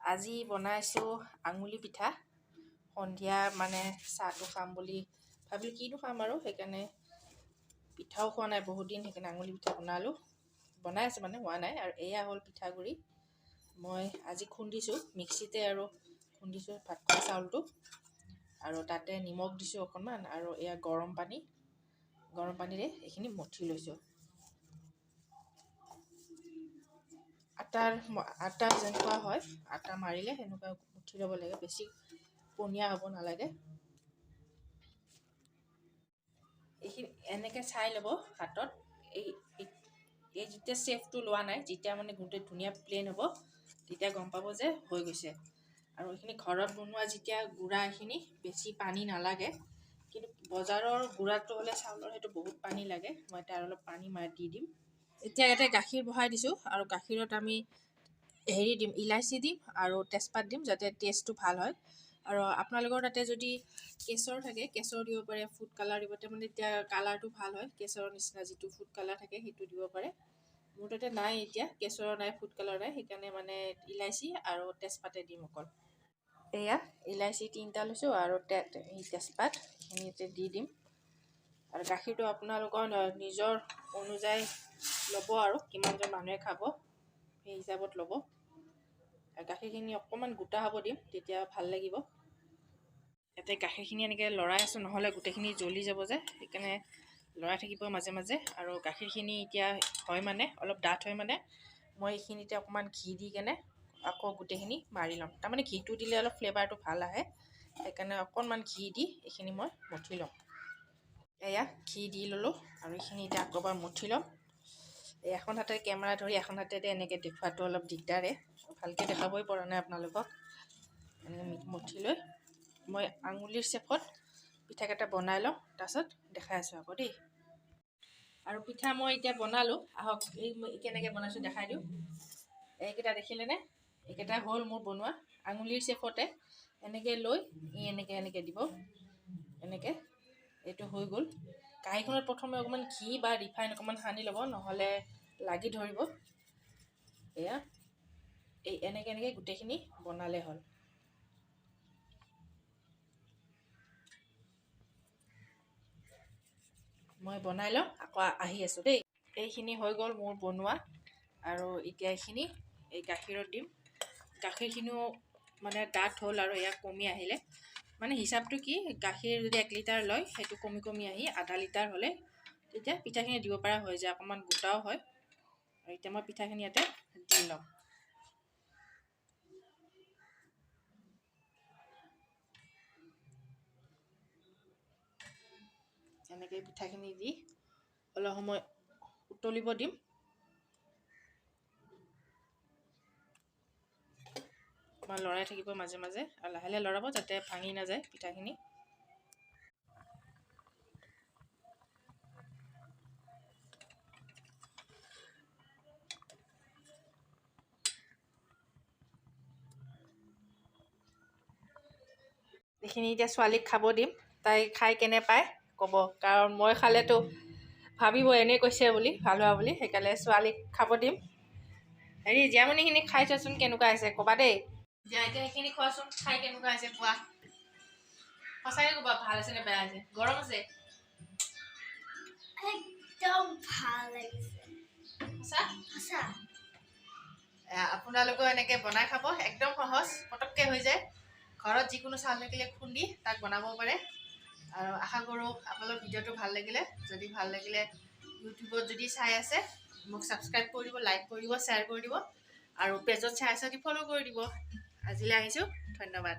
আজি বনাইছোঁ আঙুলি পিঠা। সন্ধিয়া মানে চাহটো খাম বুলি ভাবিলোঁ, কিনো খাম আৰু, সেইকাৰণে পিঠাও খোৱা নাই বহুত দিন, সেইকাৰণে আঙুলি পিঠা বনালোঁ। বনাই আছোঁ মানে হোৱা নাই। আৰু এয়া হ'ল পিঠাগুড়ি, মই আজি খুন্দিছোঁ মিক্সিতে আৰু খুন্দিছোঁ ভাত খোৱা চাউলটো, আৰু তাতে নিমখ দিছোঁ অকণমান, আৰু এয়া গৰম পানী, গৰম পানীৰে এইখিনি মঠি লৈছোঁ। আটা যেনেকুৱা হয়, আটা মাৰিলে সেনেকুৱা মুঠি ল'ব লাগে, বেছি পনীয়া হ'ব নালাগে। এইখিনি এনেকৈ চাই ল'ব হাতত, এই এই যেতিয়া চেফটো লোৱা নাই, যেতিয়া মানে গোটেই ধুনীয়া প্লেইন হ'ব, তেতিয়া গম পাব যে হৈ গৈছে। আৰু এইখিনি ঘৰত বনোৱা যেতিয়া গুড়া, এইখিনি বেছি পানী নালাগে, কিন্তু বজাৰৰ গুড়াটো হ'লে চাউলৰ সেইটো বহুত পানী লাগে। মই এতিয়া আৰু অলপ পানী মাৰি দি দিম। এতিয়া ইয়াতে গাখীৰ বহাই দিছোঁ, আৰু গাখীৰত আমি হেৰি দিম, ইলাচি দিম আৰু তেজপাত দিম, যাতে টেষ্টটো ভাল হয়। আৰু আপোনালোকৰ তাতে যদি কেশৰ থাকে, কেশৰ দিব পাৰে, ফুড কালাৰ দিব পাৰে, মানে তেতিয়া কালাৰটো ভাল হয়, কেশৰৰ নিচিনা যিটো ফুড কালাৰ থাকে সেইটো দিব পাৰে। মোৰ তাতে নাই এতিয়া, কেশৰ নাই, ফুড কালাৰ নাই, সেইকাৰণে মানে ইলাচি আৰু তেজপাতে দিম অকল। এয়া ইলাচি 3টা লৈছোঁ আৰু তেজপাত এইখিনিতে দি দিম। আৰু গাখীৰটো আপোনালোকৰ নিজৰ অনুযায়ী ল'ব আৰু কিমানজন মানুহে খাব সেই হিচাপত ল'ব। আৰু গাখীৰখিনি অকণমান গোটা হ'ব দিম, তেতিয়া ভাল লাগিব। ইয়াতে গাখীৰখিনি এনেকৈ লৰাই আছোঁ, নহ'লে গোটেইখিনি জ্বলি যাব যে, সেইকাৰণে লৰাই থাকিব মাজে মাজে। আৰু গাখীৰখিনি এতিয়া হয় মানে অলপ ডাঠ হয়, মানে মই এইখিনিতে অকণমান ঘি দি কেনে আকৌ গোটেইখিনি মাৰি ল'ম। তাৰমানে ঘিটো দিলে অলপ ফ্লেভাৰটো ভাল আহে, সেইকাৰণে অকণমান ঘি দি এইখিনি মই মঠি ল'ম। এয়া ঘি দি ল'লোঁ, আৰু এইখিনি এতিয়া আকৌ এবাৰ মঠি ল'ম। এই এখন হাতে কেমেৰা ধৰি এখন হাতেৰে এনেকৈ দেখুৱাটো অলপ দিগদাৰে, ভালকৈ দেখাবই পৰা নাই আপোনালোকক। এনেকৈ মঠি লৈ মই আঙুলিৰ চেপত পিঠাকেইটা বনাই লওঁ, তাৰপাছত দেখাই আছোঁ আকৌ দেই। আৰু পিঠা মই এতিয়া বনালোঁ, আহক এই মই কেনেকৈ বনাইছোঁ দেখাই দিওঁ। এইকেইটা দেখিলেনে? এইকেইটা হ'ল মোৰ বনোৱা আঙুলিৰ চেপতে এনেকৈ লৈ এনেকৈ এনেকৈ দিব, এনেকৈ এইটো হৈ গ'ল। কাঁহীখনত প্ৰথমে অকণমান ঘি বা ৰিফাইন অকণমান সানি ল'ব, নহ'লে লাগি ধৰিব। এয়া এই এনেকৈ এনেকৈ গোটেইখিনি বনালে হ'ল। মই বনাই লওঁ, আকৌ আহি আছোঁ দেই। এইখিনি হৈ গ'ল মোৰ বনোৱা। আৰু এতিয়া এইখিনি এই গাখীৰত দিম। গাখীৰখিনিও মানে ডাঠ হ'ল আৰু এয়া কমি আহিলে। মানে হিচাপটো কি, গাখীৰ যদি 1 লিটাৰ লয়, সেইটো কমি কমি আহি আধা লিটাৰ হ'লে তেতিয়া পিঠাখিনি দিব পৰা হৈ যায়, অকণমান গোটাও হয়। আৰু এতিয়া মই পিঠাখিনি ইয়াতে দি ল'ম। এনেকৈ পিঠাখিনি দি অলপ সময় উতলিব দিম। অকণমান লৰাই থাকিব মাজে মাজে, আৰু লাহে লাহে লৰাব যাতে ভাঙি নাযায় পিঠাখিনি। এইখিনি এতিয়া ছোৱালীক খাব দিম, তাই খাই কেনে পায় ক'ব, কাৰণ মই খালেতো ভাবিব এনেই কৈছে বুলি, ভাল হোৱা বুলি, সেইকাৰণে ছোৱালীক খাব দিম। হেৰি জীয়ামণিখিনি খাই চোৱাচোন কেনেকুৱা হৈছে ক'বা দেই। এতিয়া সেইখিনি খোৱাচোন, খাই কেনেকুৱা হৈছে কোৱা, সঁচাকৈ ক'বা ভাল হৈছে নে বেয়া হৈছে। গৰম আছে? একদম ভাল লাগিছে। সঁচা? সঁচা। আপোনালোকেও এনেকৈ বনাই খাব, একদম সহজ, পটককৈ হৈ যায়। ঘৰত যিকোনো চাউল থাকিলে খুন্দি তাক বনাব পাৰে। আৰু আশা কৰোঁ আপোনালোকৰ ভিডিঅ'টো ভাল লাগিলে। যদি ভাল লাগিলে ইউটিউবত যদি চাই আছে মোক ছাবস্ক্ৰাইব কৰি দিব, লাইক কৰি দিব, শ্বেয়াৰ কৰি দিব, আৰু পেজত চাই আছে যদি ফ'ল' কৰি দিব। আজিলৈ আহিছোঁ, ধন্যবাদ।